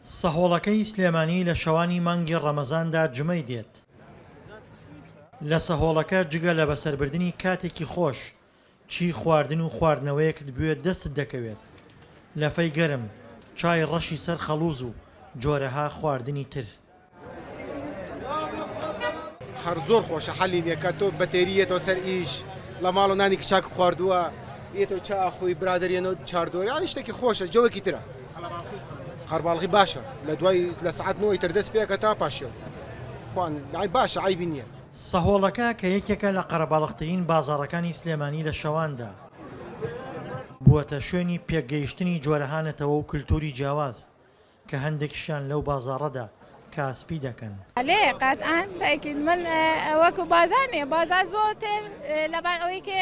سەهۆڵەکەی سلێمانی لە شەوانی مانگی ڕەمەزاندا جمەی دێت. لە سەهۆڵەکە جگە لە بەسەربردنی کاتێکی خۆش، چی خواردن و خواردنەوەیەکت بوێت دەستت دەکەوێت. لەفەی گەرم، چای ڕەشی سەر خەڵوز و جۆرەها خواردنی تر. هەر زۆر خۆشە حەلی نیە کە تۆ بە تێری یەتەوە سەر ئیش لە ماڵەوە نانی کچاک خواردووە یەتەوە چا ئاخۆی برادەر یەنەوە چاردۆر یانی شتێکی خۆشە جەوەکی ترە قەرباڵغی باشە لە دوای لە سەعات نۆی تر دەست پێکە تا پاشێو خوان یانی باشە عەیبی نییە. سەهۆڵەکە کە یەکێکە لە قەرەباڵغترین بازاڕەکانی سلێمانی لە شەواندا بووەتە شوێنی پێکگەیشتنی جۆرەها نەتەوە و کلتوری جیاواز، کە هەندێکیشیان لەو بازاڕەدا کاسپی دەکەن. لێ قەتعەن تاکید من وەکو بازار نیە بازار زۆرتر لەبەر ئەوەی کە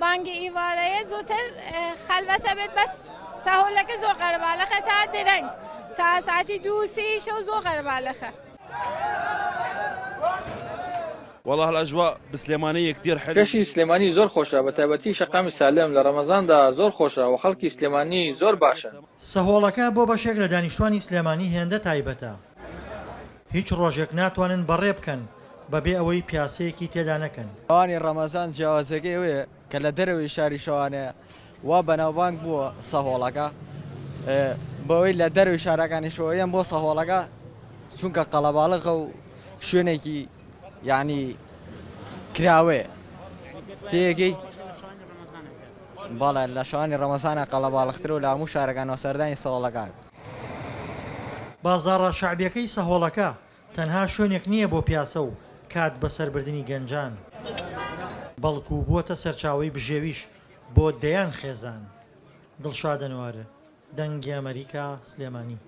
بانگی ئیوارەیە زووتر خەلوەتە بێت بەس سەهۆلەکە زۆر قەرەباڵەخە تا درەنگ تا ساعتی دوو سێی شەو زۆر قەرەباڵەخە. واللە الاجواء بسلێمانیە کتیر حلو. کەشی سلێمانی زۆر خۆشە بەتایبەتی شەقامی سالم لە ڕەمەزاندا زۆر خۆشە وە خەڵکی سلێمانی زۆر باشن. سەهۆڵەکە بۆ بەشێک لە دانیشتوانی سلێمانی هێندە تایبەتە هیچ ڕۆژێک ناتوانن بەڕێ بکەن بەبێ ئەوەی پیاسەیەکی تێدا نەکەن. شەوانی ڕەمەزان جیاوازیەکەی ئەوەیە کە لە دەرەوەی شاری شەوانەیە وا بەناوبانگ بووە سەهۆڵەکە بەوەی لە دەرەوەی شارەکانیشەوە یەن بۆ سەهۆڵەکە چونکە قەڵەباڵغە و شوێنێکی یعنی کراوەیە تێگەی بەڵێ لە شەوانی ڕەمەزانە قەڵەباڵخترە و لە هەموو شارەکانەوە سەردانی سەهۆڵەکان. بازاڕە شەعبیەکەی سەهۆڵەکە تەنها شوێنێک نییە بۆ پیاسە و کات بەسەربردنی گەنجان، بەڵکو بووەتە سەرچاوەی بژێویش بۆ دەیان خێزان. دڵشاد ئەنوەر، دەنگی ئەمەریکا، سلێمانی.